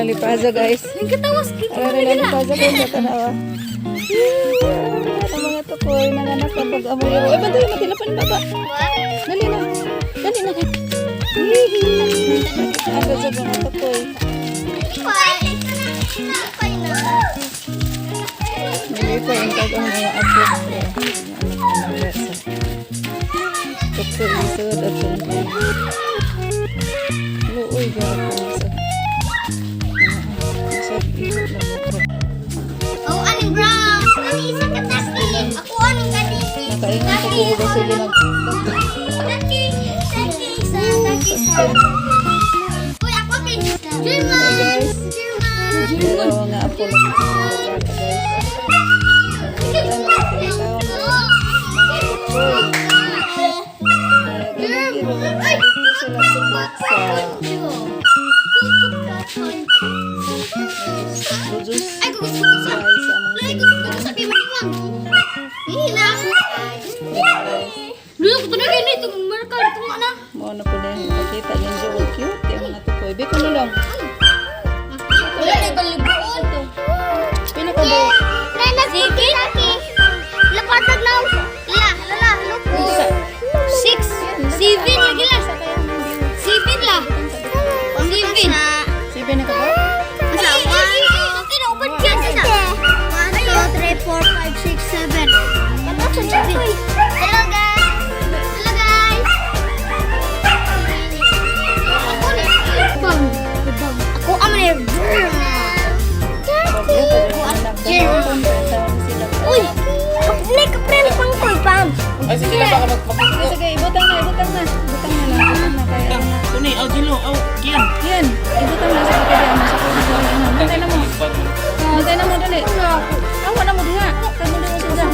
Lipaza, guys. Katawas Ara na lipaza, guys, sa tanawa. Ang mga tukoy, nanganak na pag-amoy. Ay, bantay, matilapan baba. Dali na. Dali na. Hihi. Aga sa mga tukoy. Nalipay ang kag ang mga apo. Tukoy, isod at siyempre. Luoy, gapon sa. Sa iyo lang ako. Oh, aning brown. Ano isa ka taki? Ako anong kadiki? Nakaingon ko kung ba sila nag. Taki, taki sa, taki sa. Uy, ako kay German. Guys. German. Pero nga apo lang ako mga bata, guys. Ay! Dito sila sumaksa. Lujus. Ay, gusto ko sa. Guys, sa among Ay, gusto ko sa kay Maniwang. Hihina. Lulo ko na gani itong marker itong ana. Mo na po din pakita yung jewel cute yung mga tukoy. Biko na lang. Wala na balibuon. Pila ka ba? Nana sige. Lapatag na. La, la, la, lupo. Six, seven lagi la. Seven la. Seven. Seven na ka ba? Asa? One, two, three, four, five, six, seven. Hello, guys. Hello, guys. Ako ang Uy! Kapne, kapne, pangkoy, pam. Ay, sige lang, baka Sige, sige, ibutang na, ibutang na. Ibutang na lang, ibutang na. Kaya ano na. Kuni, aw, Gino, aw, Kian. Yan, ibutang na. Sige, kaya mo. Sa kuno ko. Bantay na mo. Bantay na mo, dali. Awa na mo diha. Tamo na mo sila.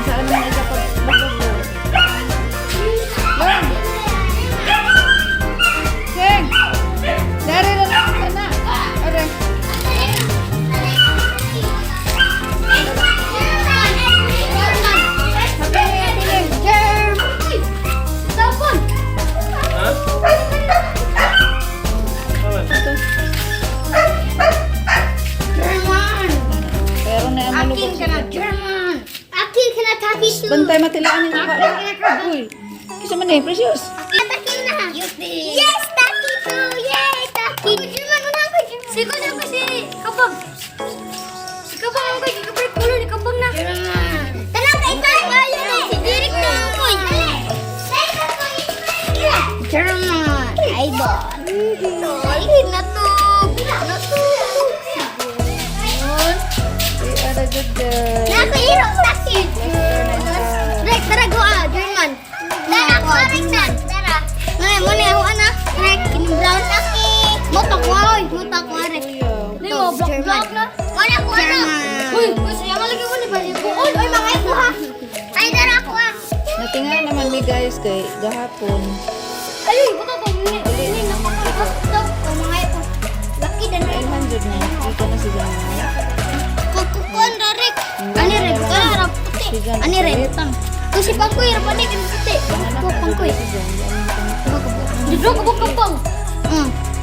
Saan na isa pag Lang! Sing! Dari na lang ka na. Are. Happy, happy. Ha? Ito. Pero na ang malubog siya. German. Akin ka na taki too. Bantay matilaan yung mukha. Uy, kisa man eh, precious. Taki na. Yes, taki too. Yay, taki. German, una ako German. Sigo na ako si Kabang. Si Kabang ako, kikabrik ulo ni Kabang na. German. Talang kay tayo. Si Derek na ako. German. Ay ba. Ay, natug. Natug. We are a good girl. Nako iro taki. Rek, tara go ah, German. Dara ako rek na. Dara. Ngay mo ni ako ana. Rek, kini brown taki. Mo takwa oy, mo takwa rek. Kuya. Ni mo black black na. Wala ko ana. Uy, uy siya nga lagi mo ni bali ko. Oy, oy mga ko ha. Ay dara ako ah. Natinga naman mi guys kay gahapon. Ay, buta ko ni ni napaka mga ko. Laki dan 900 na. Dito na si Jan. Kukukuan rek. Ani rek, kana puti. Ani rek, tang. Kusi pangkoy ra pa ni kini puti. Ko pangkoy. Si Jan. Duduk ko kapang.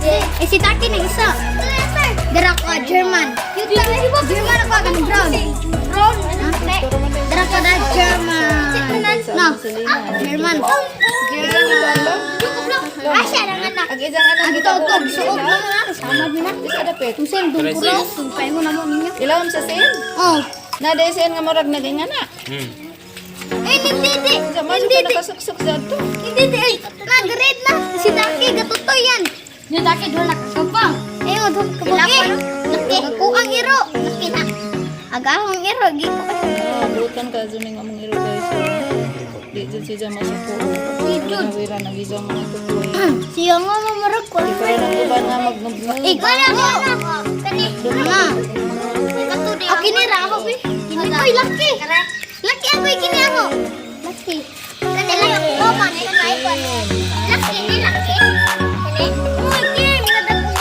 Eh si Taki na isa. Dara ko German. German ako kan brown. Brown. Dara ko da German. No. German. German. Asa ra nga na. Ang isang anak Ang tog suog na na. Sama na. Isa dapit. Kung saan dong kuro, tungkay mo na mo ninyo. Ilawom sa sin. Oh. Na dai sin nga murag naging ana. Eh hindi di. Sa mo Hindi ka di. nakasuksok sa to. Hindi di. Ay, nag-red na. Si Taki gatutoy yan. Ni Taki doon nakakabang. Eh, oh, doon kabang. Eh, laki. Ako ang iro. Laki na. Agahong iro, gi ko. Ah, butan ka zuning among iro guys. Di jud si Jan masuko. Di jud. Nawira nang isang mga tukoy. Siya nga mamarag ko. Di pa rin ang uban nga magnugnog. Eh, wala ko. Kani. Nga. Ako kini ra ako bi. Kini koy laki. Laki ako kini ako. Laki. Kani laki ko man kani ko. Laki ni laki. Kani. Uy, kini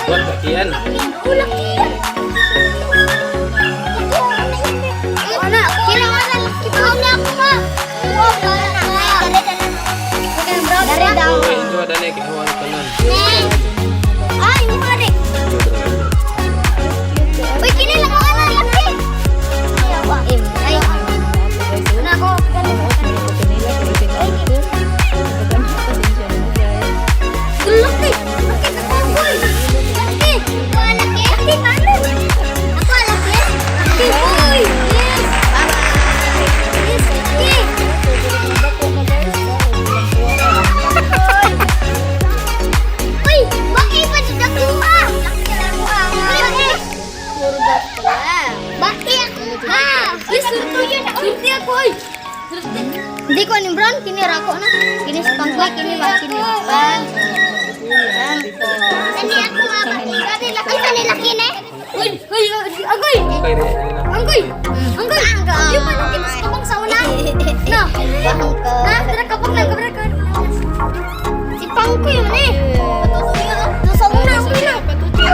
Kuan ka, Kian. Oh, laki. Wala, kira wala laki pa na ako ma. Dari daw. Uy, ito dani kay hawan tanan. Ay, mo rin. ako ay. Hindi ko ni brown, kini rako na. Kini sa pangkoy, kini ba kini. Pang. Kani ako nga ba? Kani laki, kani laki ne. Uy, uy, agoy. Kay re na. Anggoy! Anggoy! Di ba laki mas kabang sa una? No. Na, tara kabang na, kabang ka. Si Pangkoy yun eh. Patutuyo. Sa una, ang na. Pangkoy.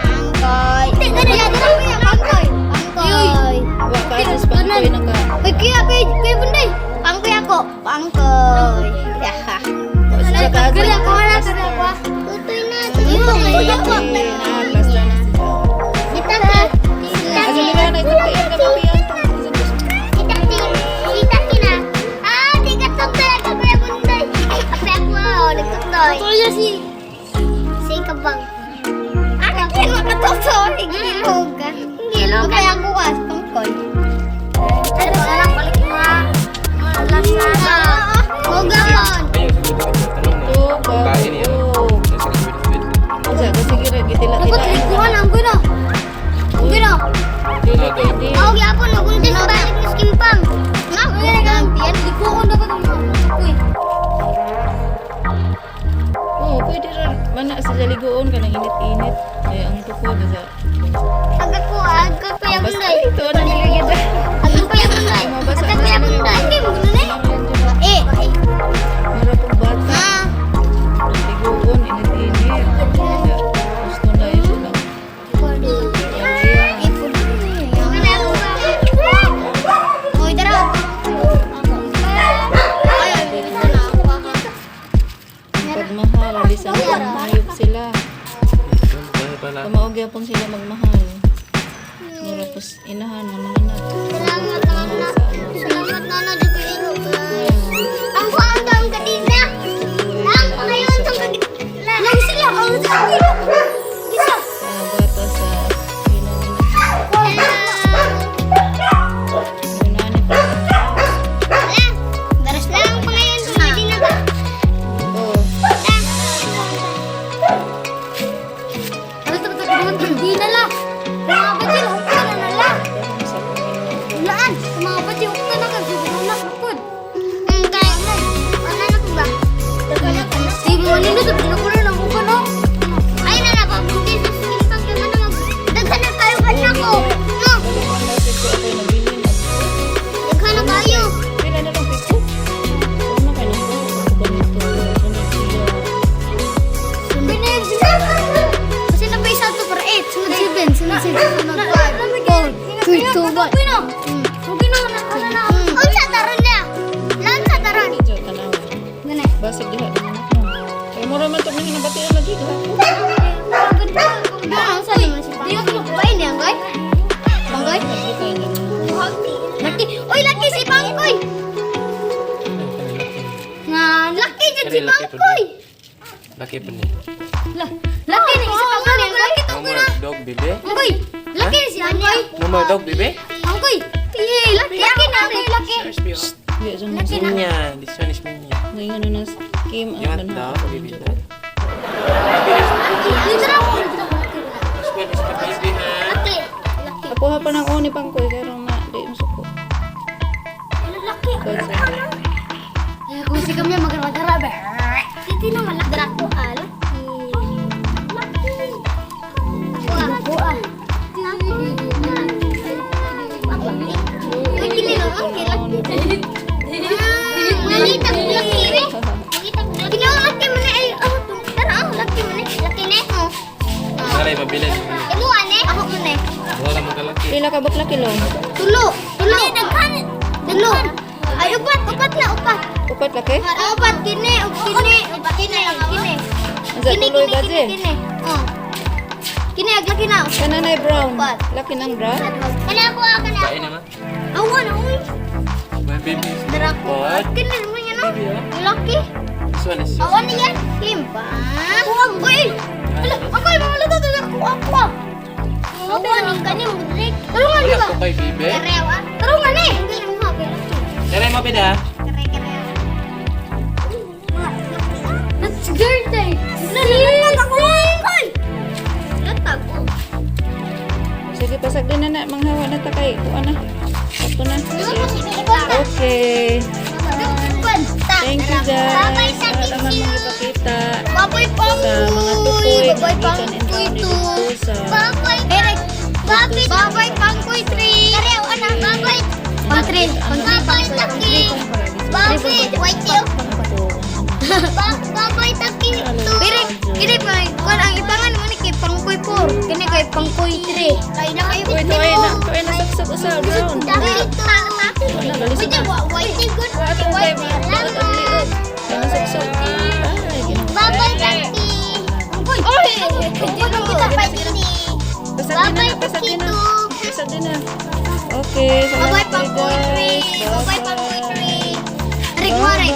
Pangkoy. Hindi, dali, dali, Pangkoy. Pangkoy. Wa ka sa pangkoy naka. Uy, kuya, kuya, kuya Bunday. Pangkoy ako. Pangkoy. Yaha. Gala ko na, gala ko. Tutoy na, tutoy na. Ah, plaster na siya. Si Taki. Si Asa Taki. nila na ito kay ka papiyan. Si Taki. Si Taki na. Ah, di ka tuktoy ako, Kuya Bunday. Kape ako, oh, nagtuktoy. Tutoy si... Si Kabang. Ah, kaya makatutoy. Gilog. Gilog. Kaya ako ka, pangkoy. Ano ba lang balik mo? Malasada. Hugaon. Ayun, siguro dito. Tanong na. Ito, Pagkain niya. bago. Sa sige ra gitila Dapat tila. liguan ang guna. Ang guna. Dili pwede. Ako gyapon nagunti sa balik ni Skimpang. Nga, ang tiyan. Liguan dapat ang Uy. Oo, pwede ra mana sa liguon kanang init-init. Ay ang tukod sa. Aga ko, aga kuya Basta Bunday. ito na niligid. Aga kuya Bunday. Mabasa Aga na kuya sila. Bunday. Hindi mo na eh. Eh. Mura pong bata. Ah. Liguon init-init. Kaya, gusto na yun sila. Uy, tara. Ay, ay, ito na ako. Pagmahal, bisan hayop sila. Pala. Kamaog gyapon sila magmahal. Mura pos inahan nga mga anak. Salamat, Nana. Salamat, Nana. Di ko iro, guys. Ang kuhaan daw ang kadina. Ang pangayon sa kadina. Lang sila. Ang sila. Isa. Sa bata sa ina nila. Yunani pa. Wala. Daras lang ang pangayon sa kadina ba? Oh, Hindi na lang. Mga batil, hukta na na lang. dahon sa panginoon. Laan, mga batil, hukta na ka. Siguro na, lukod. Kaya, wala na ko ba? Di mo nino, sabi na ko na lang ko no? Ay, na na, pabunti sa simpang ka na mag... Daghan na kayo anak ko. No, Ang lasig ko ako'y nabilin. daghan na kayo. Pila na lang piko. Una kay nako. Ako ganito. Sunod siya. Kasi na pa isa to para 8, sunod 7, sunod 6, sunod 5, 4, 3, 2, 1. Okay na, okay na. Unsa taron niya? Lan sa taron. Medyo tanawa. Gani. Basig diha ng anak mo. Kay mura man tog nahinabatian lagi diha ko. Pangkoy? Nagro kay ganun. Laki. Uy, laki si Pangkoy. Nga, laki jud si Pangkoy. Laki pa niya. Laki ni si Pangkoy. Laki to No more dog, bebe. Pangkoy. Laki ni si Pangkoy. No more dog, bebe. Pangkoy. Iye, laki laki na laki. Diha sa Laki na. Minya. This one is Minya. Ngayon ano na Kim You ang want banhaw. dog, baby? Dog? Dito na ako. This one is the baby, ha? Laki. Laki. Apuha pa ng uni pangkoy karon na di masuko. Laki. God sa Eh, kung si kami magara-gara ba. Titi na malaki. Drako ah, laki. Laki. Ako ah. Uy, kini no, laki, laki. Nangita ko laki eh. Nangita ko laki. Kini ang laki man eh. Oh, tara ang laki man eh. Laki ne. Oh. Aray, mabilis. Imo ane? Ako man eh. Wala mo kalaki. Pila ka bukla kilo? Tulo. Tulo. Daghan. Tulo. Ay, upat, upat na, upat. Upat laki? Ah, upat kini, ug kini, ug kini, kini. Unsa Kini, tuloy kini, ba kini, je? kini. Oh. Kini ag laki na. Kananay brown. Upat. Laki ng brown. Kani ako, ah, kani Kain ako. naman. Awan, uy. My baby is Drako. What? Kini naman yan, oh. Baby, ah. Laki. This one is Awan niya. Kimba. Uy. Ala, ako ay mga luto ako ako. Awan ang kani mo direk. Tulungan di Wala ba? ko kay bebe. Karewa. Tulungan eh. Hindi mo ha, Dere mo, beda. Kare kare. That's girl day. Nalatag ako. Latag ko. Sige pasag din na na manghawa na ta kay kuan na. Ato na. Okay. Thank you, guys. Bye-bye Sa sa naman tissue. mga ipakita Bye-bye sa mga pangkoy. tukoy Bye-bye gikan in pangkoy town two. dito sa Bye-bye. Bye-bye. Bye-bye pangkoy three. Karew ana. Bye-bye. Pang three. Bye-bye taki. Bye-bye. White tail. Bye-bye taki two. Pero kini pa kon ang ipangan mo ni kay pangkoy 4. Kini kay pangkoy 3. Kay na kayo. Uy, tuoy na, tuoy na saksok usa brown. Taki two. Wala, balisod Pwede na. white tail good. Wa atong White kay tail. daot ang liog. Mga saksok. Ay, ginoo. Bye-bye taki. Oy! Kita pa dini. Pasag din na, Bye-bye pasag din na. taki two. Pasag din na. Okay, salamat Bye-bye pangkoy guys. 3. Bye-bye pangkoy 3. Arik mo arik.